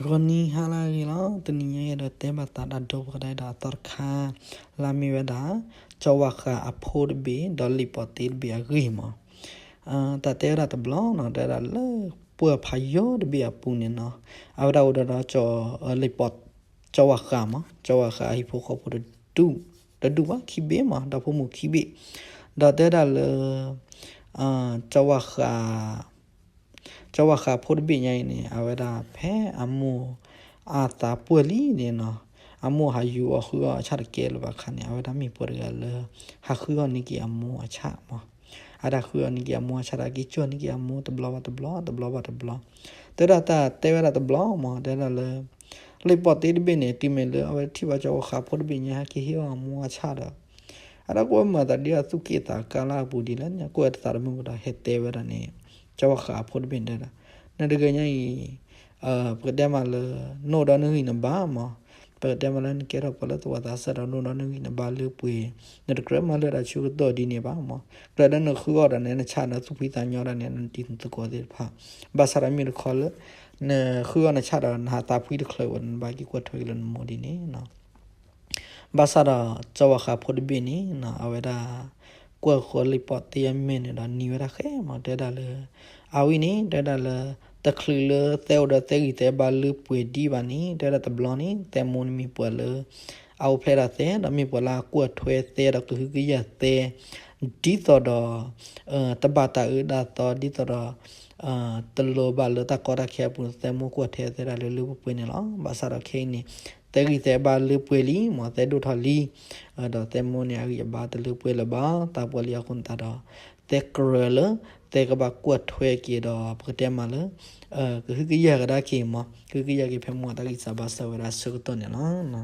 ဂီၤနံၤဟါလၢအဂ့ၤလီၤ. တနံၤညါအံၤဒီးတဲဘၣ်သးတၢ်ဒီးပကဒဲဒီးအသီတခါ လၢအမ့ၢ်ဝဲဒၣ် ကၠီဝၣ်ဃးအဖိတဘ့ၣ် ဒီးလံာ်ပီးသ့တဘ့ၣ်အဂ့ၢ်မး. တၢ်တဲဝဲဒၣ်တဘျီနီၤ တဲဝဲဒၣ်လၢ ပှၢ်ဖးယိၤတဘ့ၣ်အပူၤန့ၣ်နီၤ အဝဲဒၣ်အိၣ်ဒီးဒီး လံာ်ပီး ကၠီဝၣ်ဃးမး ကၠီဝၣ်ဃးအဟံၣ်ဖိဃီဖိတ တဒူၣ်ဘၣ်ခံဘ့ၣ်မး ဒီးဖိမုၣ်ခံဘ့ၣ် ဒီးတဲဒၣ်လၢ ကၠီဝၣ်ဃး ကၠီဝၣ်ဃးဖိတဘ့ၣ်ညါအံၤန့ၣ် အဝဲဒၣ်ဖဲအမိၢ်အသးပှၢ်လံန့ၣ်နီၤ အမိၢ်ဟးယူၤအီၤဃုအီၣ်အဆၣ်တကဲလၢၤဘၣ်အခါန့ၣ် အဝဲဒၣ်မ့ၢ်ပှၤတဂၤလၢ ဟးဃုအီၣ်န့ၢ်က့ၤအမိၢ်အဆၣ်မး အဝဲဒၣ်ဃုအီၣ်န့ၢ်က့ၤအမိၢ်အဆၣ်ဒီးက့ၤကၠီၣ်န့ၢ်က့ၤအမိၢ်တဘျီဘၣ်တဘျီ တဘျီဘၣ်တဘျီ တဲဒၣ်တၢ်တဲဝဲဒၣ်တဘျီမး တဲဒၣ်လၢ လံာ်ပီးသ့တဘ့ၣ်န့ၣ် တုၤမ့ၢ်လၢအဝဲထံၣ်ဘၣ်ကၠီဝၣ်ဃးဖိတဘ့ၣ်ညါ ဟဲက့ၤဟ့ၣ်အီၣ်အမိၢ်အဆၣ်ဒီး အဒၣ်ကွၢ်မၤသးဒ်အသူၣ်က့ၣ်သးကါလၢအပူၤဒ်လဲၣ်န့ၣ် ကွၢ်တသးတမုာ်ဒီးဟဲတဲဝဲဒၣ်န့ၣ် ကၠီဝၣ်ဃးအဖိတဘ့ၣ်န့ၣ်တဲဒၣ် နတဂၤညါအံၤ ပကတဲမးလၢ နအိၣ်ဒီးနဂံၢ်နဘါမး ပကတဲမးလၢနကဲထီၣ်ပှၤလၢသဝီသးစၢ်ဒီးနအိၣ်ဒီးနဂံၢ်နဘါလၢပှဲၤ နတကြၢးမၤလၢတၢ်ဆၢကတီၢ်ဒ်န့ၣ်ဘၣ်မး ကြၢးလၢနဃုအီၣ်ဒီးနဆၣ်ဒီးသူၣ်ဖှံသးညီဒီးန့ၣ် နတံၤသကိးသ့ၣ်တဖၣ် ဘၣ်ဆၣ်ဒီးမ့ၢ်တခီလၢ နဃုအီၣ်နဆၣ်ဒီးနဟးသးဖှံတချုးဝဲ နဘၣ်က့ၤကွၢ်ထွဲက့ၤလၢနမိၢ်ဒ်န့ၣ်နီၤ ဘၣ်ဆၣ်ဒီးကၠီဝၣ်ဃးဖိတဘ့ၣ်န့ၣ်နီၤ အဝဲဒၣ် ကွၢ်ဃီၤလံာ်ပီးသ့အမဲာ်န့ၣ်ဒီးနံၤဝဲဒၣ်ဃဲမး တဲဒၣ်လၢ အဝဲန့ၣ် တဲဒၣ်လၢ တချုးလၢသဲအိၣ်ဒီးသဲဂံၢ်သဲဘါလၢပှဲၤဒံးဘၣ်န့ၣ် တဲဒၣ်တဘျီန့ၣ် သဲမိၢ်န့ၣ်မ့ၢ်ပှၤလၢ အအိၣ်ဖျဲၣ်ဒီးသဲ ဒီးမ့ၢ်ပှၤလၢအကွၢ်ထွဲသဲဒီးကဟုကယာ်သဲ ဒ်သိးဒီး တဘၣ်တၢ်အၢတၢ်သီ ဒ်သိးဒီး တလိၣ်ဘၣ်လၢတၢ်ကီတၢ်ခဲအပူၤ သဲမိၢ်ကွၢ်ထွဲသဲဒၣ်လၢလၢပှဲၤပှဲၤန့ၣ်လီၤ. ဘၣ်ဆၣ်ဒီးခဲအံၤန့ၣ် သဲဂံၢ်သဲဘါလၢပှဲၤလံမး သဲဒိၣ်ထီၣ်လံ ဒီးသဲမိၢ်န့ၣ် အဂံၢ်အဘါတလၢပှဲၤလၢၤဘၣ် တၢ်ပှဲၤလံအဃိသတးဒီး သဲကရၢလၢ သဲကဘၣ်ကွၢ်ထွဲက့ၤဒီး ပကတဲမးလၢ ကဟုကယာ်ကဒါက့ၤမး ကဟုကယာ်က့ၤဖဲမိၢ်အတၢ်ဂံၢ်စၢ်ဘါစၢ်ဝဲဒၣ်ဆၢကတီၢ်န့ၣ်လီၤ.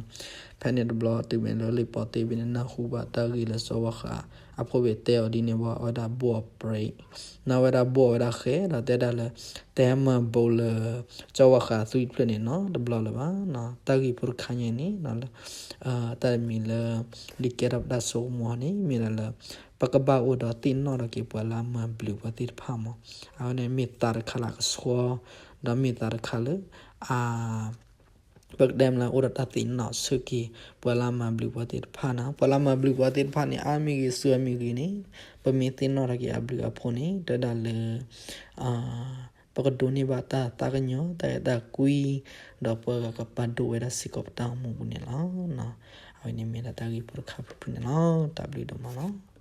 ဖဲန့ၣ်တဘျီတုၤမ့ၢ်လၢလံာ်ပီးသ့ဘ့ၣ်န့ၣ် နၢ်ဟူဘၣ်တၢ်ဂ့ၢ်လၢကၠီဝၣ်ဃးအဖိဘ့ၣ်တဲအီၤဒ်န့ၣ်ဘၣ် အဝဲဒၣ်ဘိၣ်အ break နီၤ အဝဲဒၣ်ဘိၣ်အဝဲဒၣ်ဃဲဒီးတဲဒၣ်လၢ တဟဲမၤဘူးလၢ ကၠီဝၣ်ဃးအသွံၣ်တဖျၢၣ်န့ၣ်နီၤ တဘျီလၢၤဘၣ်နီၤ တၢ်ဂ့ၢ်ဖိတခါညါန့ၣ်နီၤ လၢ တၢ်တမံၤလၢ လံာ်ကဲထီၣ်ပတၢ်ဆိကမိၣ်န့ၣ် မ့ၢ်ဒၣ်လၢ ပကဘၣ်အိၣ်ဒီးသ့ၣ်နီၣ်ထီၣ်က့ၤပှၤလၢအမၤဘျုးပှၤသ့ၣ်တဖၣ်မး အဝဲန့ၣ်မ့ၢ်သးတခါလၢအကဆှီ ဒီးမ့ၢ်သးတခါလၢ အ ပကတဲမးလၢအိၣ်ဒီးတၢ်သ့ၣ်နီၣ်ဆိက့ၤ ပှၤလၢအမၤဘျုးပှၤသ့ၣ်တဖၣ်နီၤ ပှၤလၢအမၤဘျုးပှၤသ့ၣ်တဖၣ်န့ၣ် အါမ့ၢ်ဂ့ၤ စှၤမ့ၢ်ဂ့ၤန့ၣ် ပမ့ၢ်သ့ၣ်နီၣ်ထီၣ်က့ၤအဘျုးအဖှိၣ်န့ၣ် တဲဒၣ်လၢ ပကဒိးန့ၢ်ဘၣ်တၢ်သးကညီၤ တၢ်အဲၣ်တၢ်ကွံ ဒီးပှၤဂၤကပာ်ဒိၣ်ဝဲဒၣ်စ့ၢ်ကီးပတၢ်အိၣ်မူပူၤန့ၣ်လီၤ. အဝဲန့ၣ်မ့ၢ်ဒၣ်တၢ်ဂ့ၢ်ဖိတခါဖုၣ်ဖုၣ်န့ၣ်လီၤ. တၢ်ဘျုးဒိၣ်မးလီၤ.